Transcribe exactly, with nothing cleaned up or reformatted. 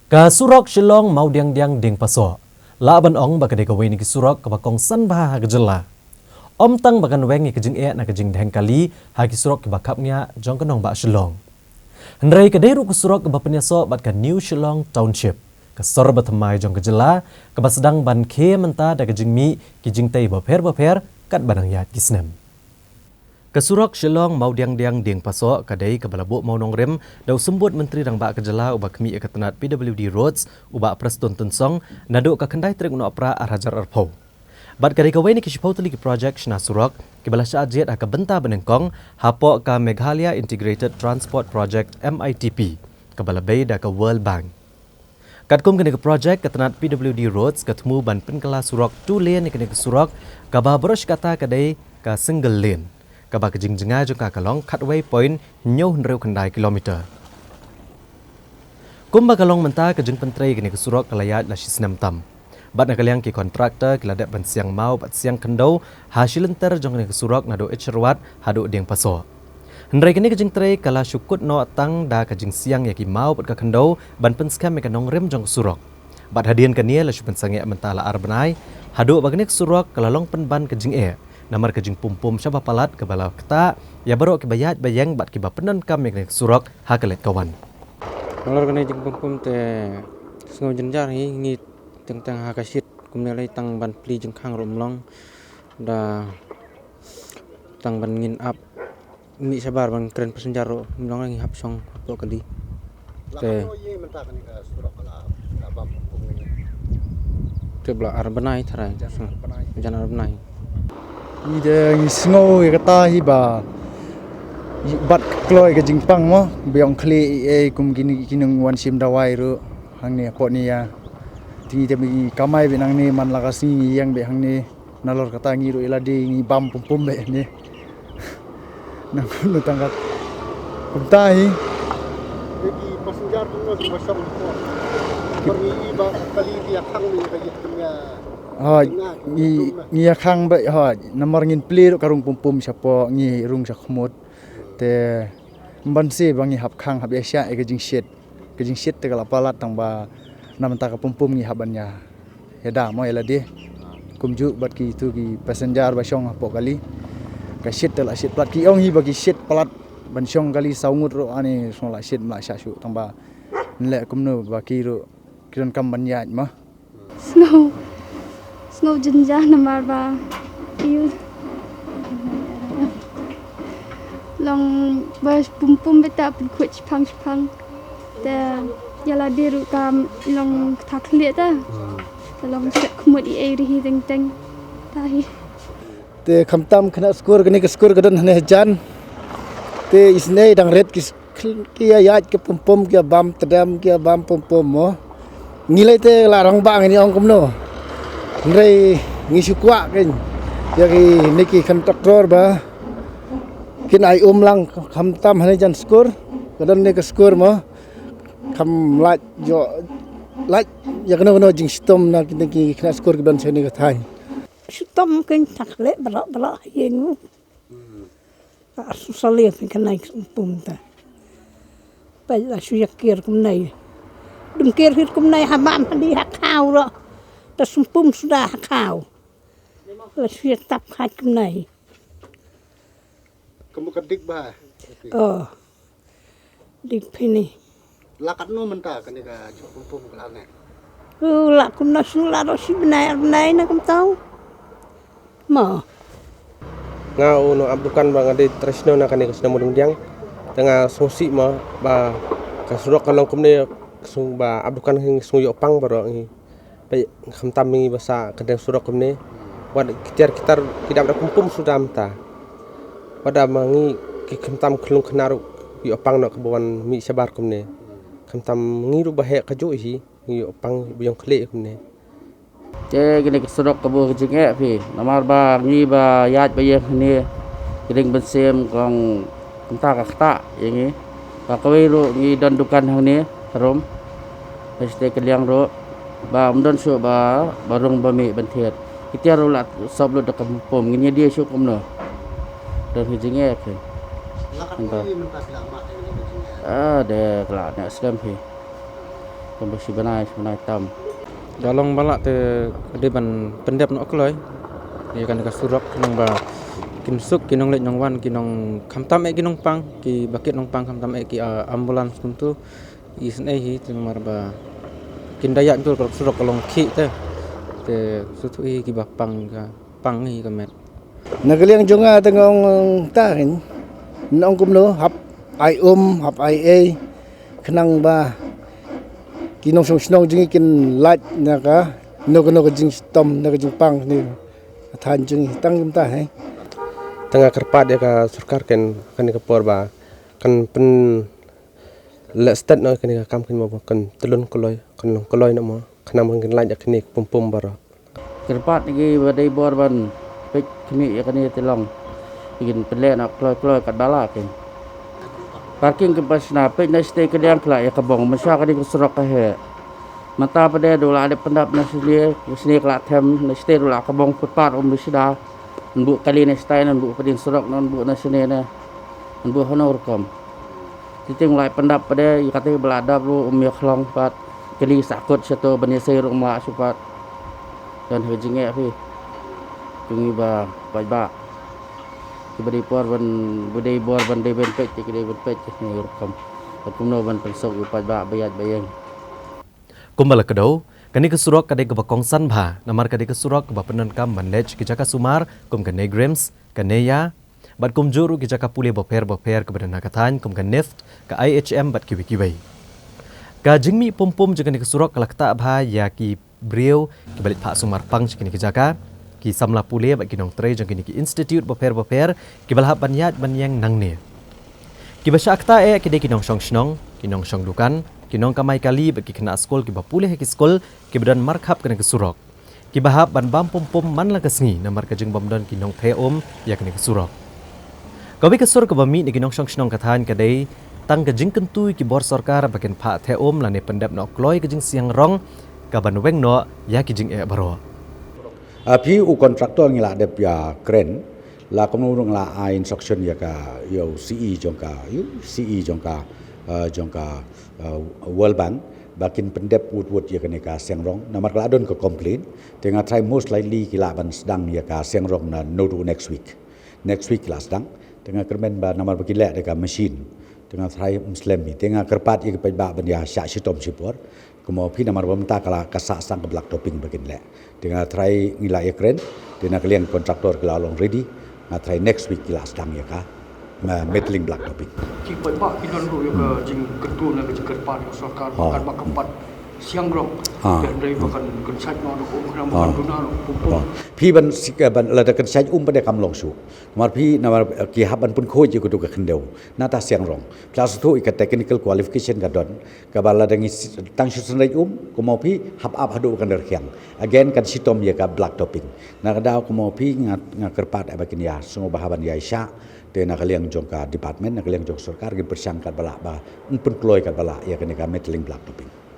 Ka surok Shillong Mawdiangdiang Diengpasoh lah ban ong ba ka dei kawei na ki surok kaba kongsan bha ha ka jylla. Ym tang ba kan weng ïa ka jingeh na ka jingdheng kali ha ki surok kiba khapngiah jong ka nongbah Shillong, hynrei ka dei ruh ka surok kaba pynïasoh bad ka New Shillong Township, ka sor ba thymmai jong ka jylla, kaba sdang ban khie mynta da ka jingmih ki jingtei bapher bapher katba nang ïaid ki snem. Ka surok Shillong Mawdiangdiang Diengpasoh ka dei kaba la buh mawnongrim da u Symbud Myntri Rangbah ka jylla uba khmih ïa ka tnat P W D Roads, u Bah Prestone Tynsong, naduh ka khyndai tarik u Nohprah ar hajar arphew. Bad ka dei kawei na ki shiphew tylli ki projek shna surok kiba la shah jied ha ka bynta banyngkong hapoh ka Meghalaya Integrated Transport Project, M I T P, kaba la bei da ka World Bank. Katkum kane ka projek, ka tnat P W D Roads ka thmu ban pynkylla surok two lane ïa kane ka surok, kaba baroh shi katta ka dei ka single lane, kaba ka jingjngai jong ka ka long khatwei point hynñiew hynriew khyndai kilometer. Kumba ka long mynta, ka jingpyntrei ïa kane ka surok ka la ïaid la shi snem tam. Bad na ka liang ki kontraktor ki la dep ban siang maw bad siang khyndew ha shi lynter jong kane ka surok naduh Icharwat haduh Diengpasoh. Hynrei kane ka jingtrei ka la shu kut noh tang da ka jingsiang ïa ki maw bad ka khyndew ban pynskhem ïa ka nongrim jong ka surok. Bad hadien kane la shu pynsangeh mynta la ar bnai haduh ba kane ka surok ka la long pynban ka jingeh namar ka jingpumpum shaba palat kaba la ktah ïa baroh kiba ïaid ba ïeng bad kiba pyndonkam ïa kane ka surok ha ka leit ka wan. Nalor kane ka jingpumpum te sngew jynjar hi ngi, teng teng ha ka shit kumne lei tang ban plie jingkhang ruh ym long, da tang ban ngin ap mih shabar ban kren passenger ruh ym long, ngi hap shong hapoh kali. Te te ba la ar bnai tharai, jan ar bnai. Ngi de ngi sngew ïa kata hi ba bad kloi ka jingpang mo, biang khlieh ei kum kine ki nongwan shim dawai ruh hangne hapoh ne ïa. Te ngi te ngi kamai beit nangne, man la ka sngi ngi ïeng beit hangne. Nalor kata ngi ruh ïa lade ngi bam pumpum beit hangne. Nang kumno tang kat kumta hi. Ki passenger kumno ki ba shong hapoh? Namar ngi i ba kali ki ïakhang, ngi ba ïit kumne. Ha, ngi ngi ïakhang beit, ha, namar ngin plie ruh ka rung pumpum shapoh, ngi rung shakhmut. Te ym banse ba ngi hap khang hap ïaishah ïa ka jingshit. Ka jingshit te ka la palat tang ba na mynta ka pumpum ngi hap ban ïa, ïada mo ïa lade. Kumjuh bad kitu ki passenger ba shong hapoh kali. Ka shit te la shit palat, ki ong hi ba ki shit palat ban shong kali saw ngut ruh, ani shong la shit ym la shah shuh, tang ba nleh kumno ba ki ruh ki donkam ban ïaid mo. Sngew, sngew jynjar namar ba ïa long ba pumpum beit, ta pynkhuid shipang shipang. Te ïa lade ruh ka long kata khlieh ta. Te long shet khmut ei ei ri hi teng teng. Ta hi. Te khamtam khynnah skur, kane ka skur ka don hane hajan. Te isynei dang rit ki, ki ïa ïaid ki pumpum, ki ïa bam tdem, ki ïa bam pumpum mo. Ngi lei te la rangbah ngin ong kumno. Hynrei ngi shu kwah kein ïa kine ki kontraktor ba kin ai um lang, khamtam hane jan skur, ka don ne ka skur mo. Kham lait ïoh, lait ïa kano kano jingshitom na kine ki khynnah skur ki don shane ka thaiñ. Shitom kein, ta khleh baroh baroh ha ïing. Ka shu salia phi ka nai ka sum pum ta. Peit la shu ïa kiar kumnai. Dum kiar hi kumnai ha bam ha di ha khaw ruh. Ta sum pum suda ha khaw. La shu ïa tap khat kumnai. Ka mut ka dik bha. Oh. Dik phi ni. La katno mynta kane ka jingpumpum ka la neh? Uh, la kumno shu la ro shi bnai ar bnai na kumta. Mo. Nga u nongap dukan ba nga dei traditional na kane ka shnong Mawdiangdiang. Te nga sngewsih mo ba ka surok ka long kumne, ka sngewsih ba ap dukan ngi sngewsih ïoh pang baroh ngi. Peit khamtam ngi ba sah ka deng surok kumne. Wat ki tiar ki tar ki dap da pumpum suda mynta. Wat da ma ngi ki khamtam khlung khnar ruh ïoh pang noh kaba wan mih shabar kumne. Khamtam ngi ruh ba heh kajuh hi, ngi ïoh pang ba ïong khlieh kumne. Te kine ki surok ka bun ka jingeh phi. Namar ba ngi ba ïaid ba ïeng hangne, ki ding bynsim kong kumta ka ktah ïa ngi. Ba kawei ruh ngi don dukan hangne harum. Ba shatei ka liang ruh ba ym don shuh ba, ba rung ba mih ban thied. Ki tiar ruh la sop lut da ka pumpum, ngin ïa die shuh kumno. Don hi jingeh phi. La katno mynta ki la mad ïa kine ki jingeh? Ah, de ka la neh slem phi. Kumba shi bnai shi bnai tam. Ka long ba lah te ka dei ban pyndep noh kloi ïa kane ka surok, khnang ba kin suk ki nongleit nongwan, ki nong khamtam eh ki nongpang, kiba kit nongpang, khamtam eh ki, ah, ambulance kumtu. Isynei hi te namar ba kin da ïaid myntoi ka surok ka long khih te. Te suthu hi kiba pang ka pang hi ka met. Na ka liang jong nga te nga ong ta hin. Nga ong kumno, hap ai um, hap ai ei. Khnang ba ki nongshong shnong jong ngi kin lait na kano kano ka jingshitom, na ka jingpang ne ka thaiñ jong ngi, tang kumta hi. Te nga kyrpad ïa ka sorkar kan kane ka por ba kan pynleh stet noh kane ka kam, kan mo ba kan tyllun kloi, kan long kloi noh mo, khnang ba kan lait ïa kine ki pum pum baroh. Kyrpad ïa ki ba dei bor ban peit khmih ïa kane te long. Kin pynleh noh kloi kloi katba lah kin. Parking kin pynshna, peit na shatei ka liang, khlad ïa ka bong, mynshuwa kane ka surok ka heh. Mynta pat de ruh la dep pyndap na shane, na shane khlad them, na shatei ruh la ka bong, footpath um da shida. Ngan buh kali na shatai, ngan buh pdeng surok, ngan buh na shane ne. Ngan buh hano rukom. Te teng la pyndap pat de, ïa kata ba la dap ruh um ïa khlong pat. Kali sahkut shato ban ïa sei ruh um lah shuh pat. Don ha ka jingeh phi. Jong ngi ba paidbah. Kiba dei por ban, ba dei bor ban dei ban peit, ki dei ban peit, ki dei rukom. Bad kumno ban pynsuk ïa u paidbah ba ïaid ba ïeng. Kumba la kdew, kane ka surok ka dei kaba kongsan bha, namar ka dei ka surok kaba pyndonkam ban leit ki jaka sumar, kum ka NEIGRIHMS, ka NEIA, bad kumjuh ruh ki jaka pule bapher bapher kaba don ha ka thaiñ, kum ka NIFT, ka IHM bad kiwei kiwei. Ka jingmih pum pum jong kane ka surok ka la ktah bha ïa ki briew kiba leit phah sumar pang sha kine ki jaka, ki samla pule bad ki nongtrei jong kine ki institute bapher bapher kiba la hap ban ïaid ban ïeng nangne. Kiba shah ktah eh ki dei ki nongshong shnong, ki nongshong dukan, ki nongkamai kali bad ki khynnah skul kiba pule ha ki skul kiba don markhap kane ka surok. Kiba hap ban bam pum pum man la ka sngi namar ka jingbym don ki nongtheh um ïa kane ka surok. Kawei ka sur kaba mih na ki nongshong shnong ka thaiñ ka dei tang ka jingkyntu ïa ki bor sorkar ba kin phah theh um lane pyndep noh kloi ka jingsiang rong kaban weng noh ïa ki jingeh baroh. Ah, phi u contractor ngi la dep ïa crane, la kumno ruh ngi la ai instruction ïa ka, ïa u CE jong ka, ïa u CE jong ka, ah, jong ka, ah, World Bank ba kin pyndep wut wut ïa kane ka siang rong. Namar ka la don ka complaint, te nga tharai most likely ki lah ban sdang ïa ka siang rong na no to next week. Next week ki la sdang. Te nga kyrmen ba namar ba ki leh da ka machine, te nga tharai ym slem hi. Te nga kyrpad ïa ki paidbah ban ïa shah shitom shipor. Kumno phi, namar ba mynta ka la ka sah sdang ka black topping ba kin leh. Te nga tharai ngi la ïa crane, te na ka liang contractor ki la long ready. Nga tharai next week ki la sdang ïa ka, ma, metalling black topping. Ki paidbah ki don ruh ïa ka jingkyntu ne ka jingkyrpad ïa ka sorkar ba katba kam pat siang rong. Ah. Hynrei ba kan, kan shait noh da ka um, khnang ba kan duna noh pum pum. Phi, ban sik, ban lada kan shait um pat de kam long shuh. Namar phi, namar, eh, ki hap ban pynkhuid ïa katu ka khyndew. Nangta siang rong. Phi la sngewthuh ïa ka technical qualification ka don. Kaba lada ngi s-, tang shu synreit um, kumno phi, hap ap haduh kan rkhiang. Again kan shitom ïa ka black topping. Na ka daw kumno phi, nga, nga kyrpad ïa ba kin ïa sngewbha ban ïa shah. Te na ka liang jong ka department, na ka liang jong ka sorkar, ngin pyrshang katba lah ba, ngin pynkloi katba lah ïa kane ka metalling black topping.